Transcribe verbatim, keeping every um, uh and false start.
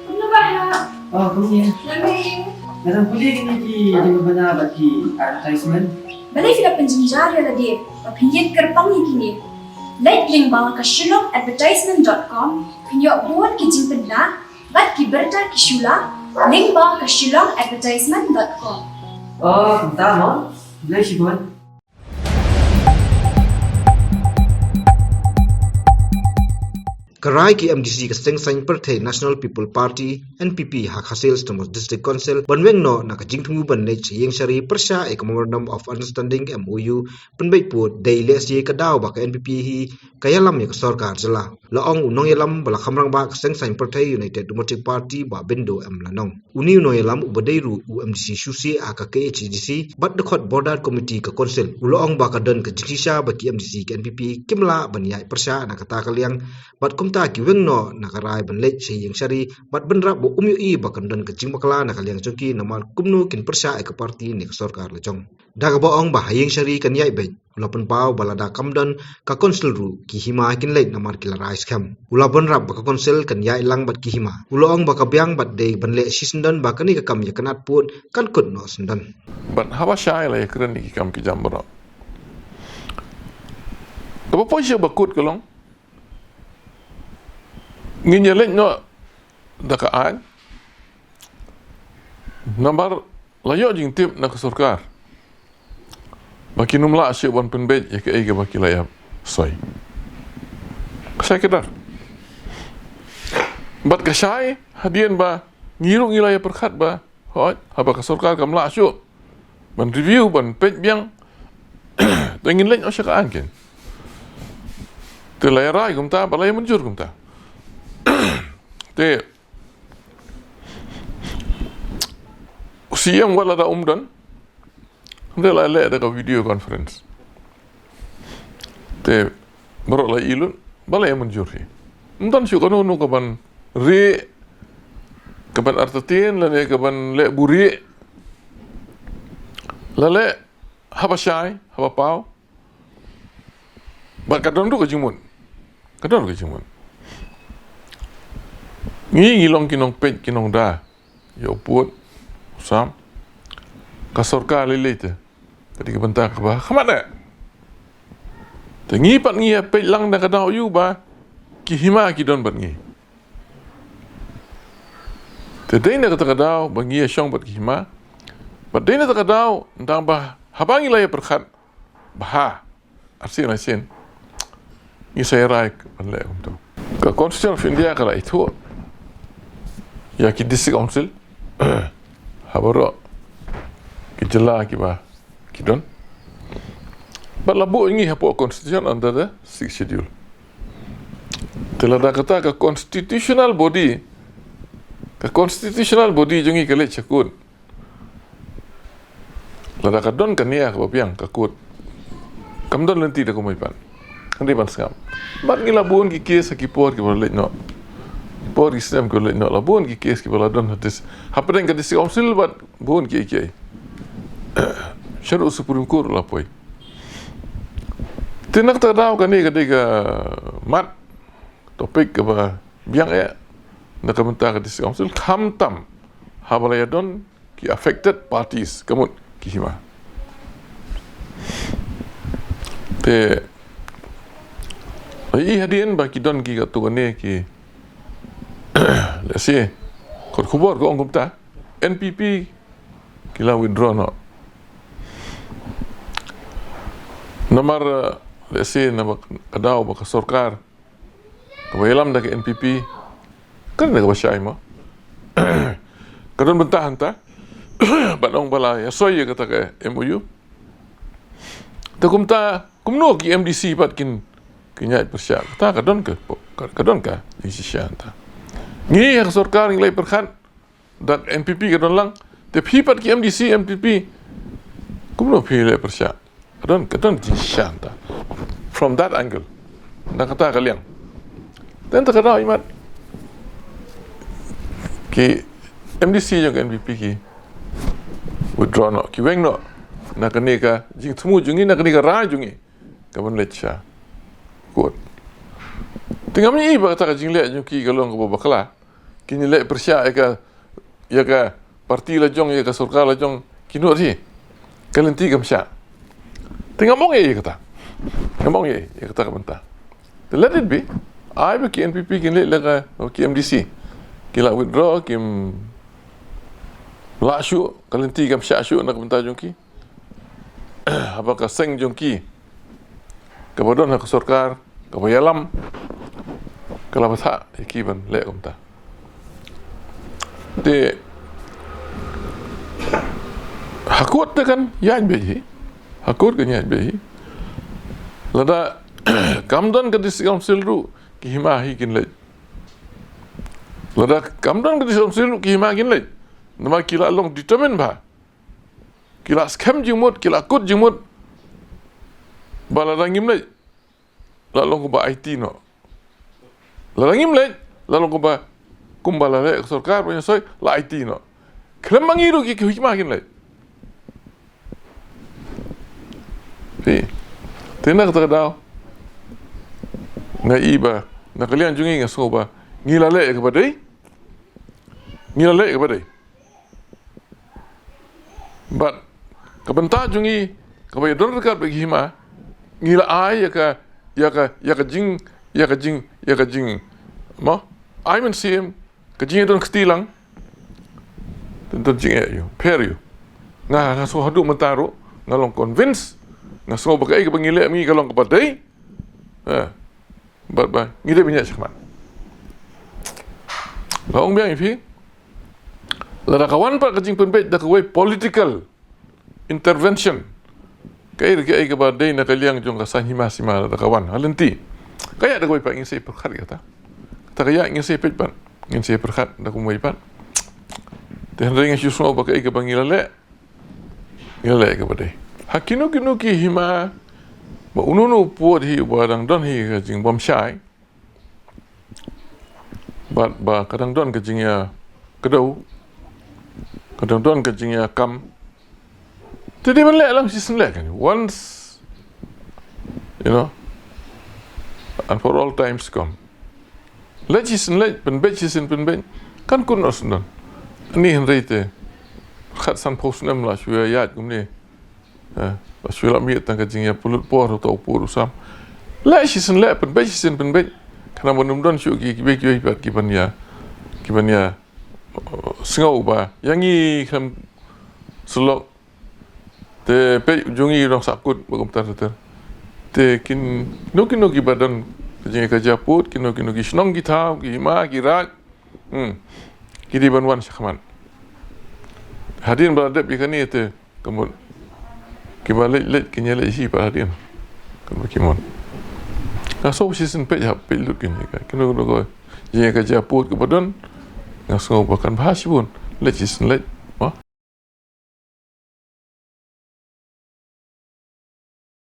Kumno ba ha? Oh, kumne. Nga dang pule kine ki jingbana bad ki advertisement. Balei phi la pynjynjar ïa lade ba phin ïeng kyrpang ïa kine? Leit lyngba ka shillong advertisement dot com, phin ïoh bun ki jingpynbna bad ki bynta ki shu la lyngba ka shillong advertisement dot com. Oh, kumta mo. Balei shibun. Ka rai ki M D C ka seng saiñ pyrthei National People Party, N P P, ha ka Khasi Hills Autonomous District Council ban weng noh na ka jingthmu ban leit sha ïing shari pyrshah ïa ka Memorandum of Understanding, M O U, pynbeit pud dei lehse ka daw ba ka N P P hi ka ïalam ïa ka sorkar jylla. La ong u nongïalam ba la kham rangbah ka seng saiñ pyrthei United Democratic Party, Bah Bindo M Lanong. Une u nongïalam uba dei ruh u M D C shuh shuh ha ka K H A D C bad dkhot Border Committee ka Council u la ong ba ka don ka jingshisha ba ki M D C ka N P P kim lah ban ïaid pyrshah na kata ka liang, bad kumta ki weng noh na ka rai ban leit sha ïing shari bad bynrap ba um ïohi ba kan don ka jingbakla na ka liang jong ki namar kumno kin pyrshah ïa ka party ne ka sorkar la jong. Da kaba ong ba ha ïing shari kan ïaid beit, u la pynpaw ba lada kam don ka Council ruh ki hima kin leit namar ki la rai skhem. U la bynrap ba ka Council kan ïaid lang bad ki hima. U la ong ba ka biang bad dei ban leh shisyndon ba kane ka kam ïa ka nat pud kan kut noh syndon. Bad haba shai la ïa kren ïa ki kam ki jam baroh. Kaba poi sha ba kut ka long, ngin ïa leit noh da ka aiñ. Namar la ïoh jingtip na ka sorkar ba kin ym lah shuh ban pynbeit ïa kaei kaba ki la ïa soi. Ka shai ka dar. Bad ka shai hadien ba ngi ruh ngi la ïa pyrkhat ba, hooid, haba ka sorkar kam lah shuh ban review, ban peit biang, te ngin leit noh sha ka aiñ kein. Te la ïa rai kumta, ba la ïa mynjur kumta. Te u C M wat la da um don, hynrei la leh da ka video conference. Te baroh la ïohi lut ba la ïa mynjur hi. Ym don shuh kano kano kaban rieh, kaban artatien lane kaban leh buhrieh. La leh haba shai, haba paw. Bad ka don ruh ka jingmut. Ka don ruh ka jingmut. Ngi ngi long ki nongpeit ki nongda ïa u pud u sam. Ka sorkar lei lei te ka dei ka bynta kaba ha khmat eh. Te ngi pat ngi ïa peit lang na ka daw ïa u ba ki hima ki don bad ngi. Te dei na kata ka daw ba ngi ïa shong bad ki hima. Bad dei na kata ka daw tang ba haba ngi la ïa pyrkhat ba ha arsien arsien ngi sa ïa rai ban leh kumto. Ka Constitution of India ka la ithuh ïa ki District Council ha baroh ki jylla kiba ki don. Bad la buh ngi hapoh Constitution under the Sixth Schedule. Te lada kata ka constitutional body, ka constitutional body jong ngi ka leit sha kut. Lada ka don ka nia kaba biang ka kut, kam don lynti da kumwei pat. Kan dei ban sngap. Bad ngi la bun ki case ha ki por kiba la leit noh, ki por ki snem kiba la leit noh, la bun ki case kiba la don ha dis-, hapdeng ka District Council bad bun kiei kiei. Shaduh Supreme Court la poi. Te na kata ka daw kane ka dei ka mat topic kaba biang eh na ka bynta ka District Council, khamtam haba la ïa don ki affected parties, ka mut ki hima. Te i hadien ba ki don ki katto katne ki, let's say, kot khubor ka ong kumta, N P P ki la withdraw noh. Namar, eh, let's say, na ba ka daw ba ka sorkar kaba ïalam da ka N P P, ka dei kaba shai mo. Ka don bynta hangta. Bad ong ba la ïa soi ïa kata ka M O U. Te kumta kumno ki M D C pat kin, kin ïaid pyrshah? Kata ka don ka, ka, ka don ka jingshisha hangta. Ngi ha ka sorkar ngi la ïa pyrkhat da ka N P P ka don lang. Te phi pat ki M D C N P P, kumno phi la ïa pyrshah? Ka don, ka don jingshisha hangta. From that angle, na kata ka liang. Te hangta ka daw imat ki M D C jong ka N P P ki withdraw noh, ki weng noh na kane ka jingthmu jong ngi, na kane ka rai jong ngi kaban leit sha kut. Te ngam ïohi ba kata ka jingleh jong ki ka long kaba bakla. Kin ïaleh pyrshah ïa ka, ïa ka parti la jong, ïa ka sorkar la jong, ki nud hi. Ka lynti kam shah. Te ngam ong ïa kata. Ngam ong ïa kata ka bynta. Te let it be. Ai ba ki N P P kin leh la ka, ki M D C. Ki la withdraw, kim lah shuh, ka lynti kam shah shuh na ka bynta jong ki. Haba ka seng jong ki kaba don ha ka sorkar kaba ïalam ka la bthah ïa ki ban leh kumta. Te ha kut te kan ïaid beit hi. Ha kut kan ïaid beit hi. Lada kam don ka District Council ruh ki hima hi kin leit. Lada kam don ka District Council ruh ki hima kin leit. Namar ki la long determined bha. Ki la skhem jingmut, ki la kut jingmut. Ba lada ngim leit, la long kumba aiti noh. Lada ngim leit, la long kumba, kumba la leh ka sorkar ban ïasoi, la aiti noh. Khlem ma ngi ruh ki, ki hima kin leit. Phi. Te na kata ka daw, nga i ba na ka liang jong ngi nga sngew ba ngi la leh ïa kaba dei. Ngi la leh ïa kaba dei. Bad ka bynta jong ngi kaba ïadon ryngkat bad ki hima, ngi la ai ïa ka, ïa ka, ïa ka jing, ïa ka jing, ïa ka jing, mo? Ai mynsiem, ka jingïadon kti lang. Te don jingeh ïa u, pher ïa u. Nga, nga sngew haduh mynta ruh nga long convince. Nga sngew ba kaei kaba ngi leh mynta ka long kaba dei. Eh. Bad ba ngi dei ban ïaid shakhmat. Nga ong biang ïa phi, lada ka wan pat ka jingpynbeit da kawei political intervention, kaei kaei kaba dei na ka liang jong ka saiñ hima sima, lada ka wan ha lynti, ka ïaid da kawei pat, ngin sa pyrkhat ïa kata. Kata ka ïaid ngin sa peit pat, ngin sa pyrkhat da kumwei pat. Te hynrei nga shu sngew ba kaei kaba ngi la leh, ngi la leh kaba dei. Ha kino kino ki hima, ba uno uno u pud hi uba dang don hi ka jingbymshai, bad ba ka dang don ka jingïakdew, ka dang don ka jingïakam, te dei ban leh lang shisien leh kane, once, you know, and for all times to come. Leit shisien leit, pynbeit shisien pynbeit. Kan kut noh shen don. Ani hynrei te khatsan phew snem la shu ïaid kumne. Eh, la shu lap miet tang ka jingïapynlut por uta u pud u sam. Leit shisien leit, pynbeit shisien pynbeit. Khnang ba ym don shuh ki, kiwei kiwei pat ki ban ïa, ki ban ïa, eh, sngew ba ïa ngi khlem sylok. Te peit jong ngi u dang sahkut ba kumta ter ter. Te kino kino kiba don ka jingïakajia pud, kino kino ki shnong ki thaw, ki hima ki raid. Hmm. Ki dei ban wan shakhmat. Hadien ba la dep ïa kane te, ka mut, kiba leit leit kin ïaleit hi pat hadien. Kaba ki mon. Nga sngew shisien peit hap peit lut kine ka, kino kino ka jingïakajia pud kaba don. Nga sngew ba kan bha shibun. Leit shisien leit,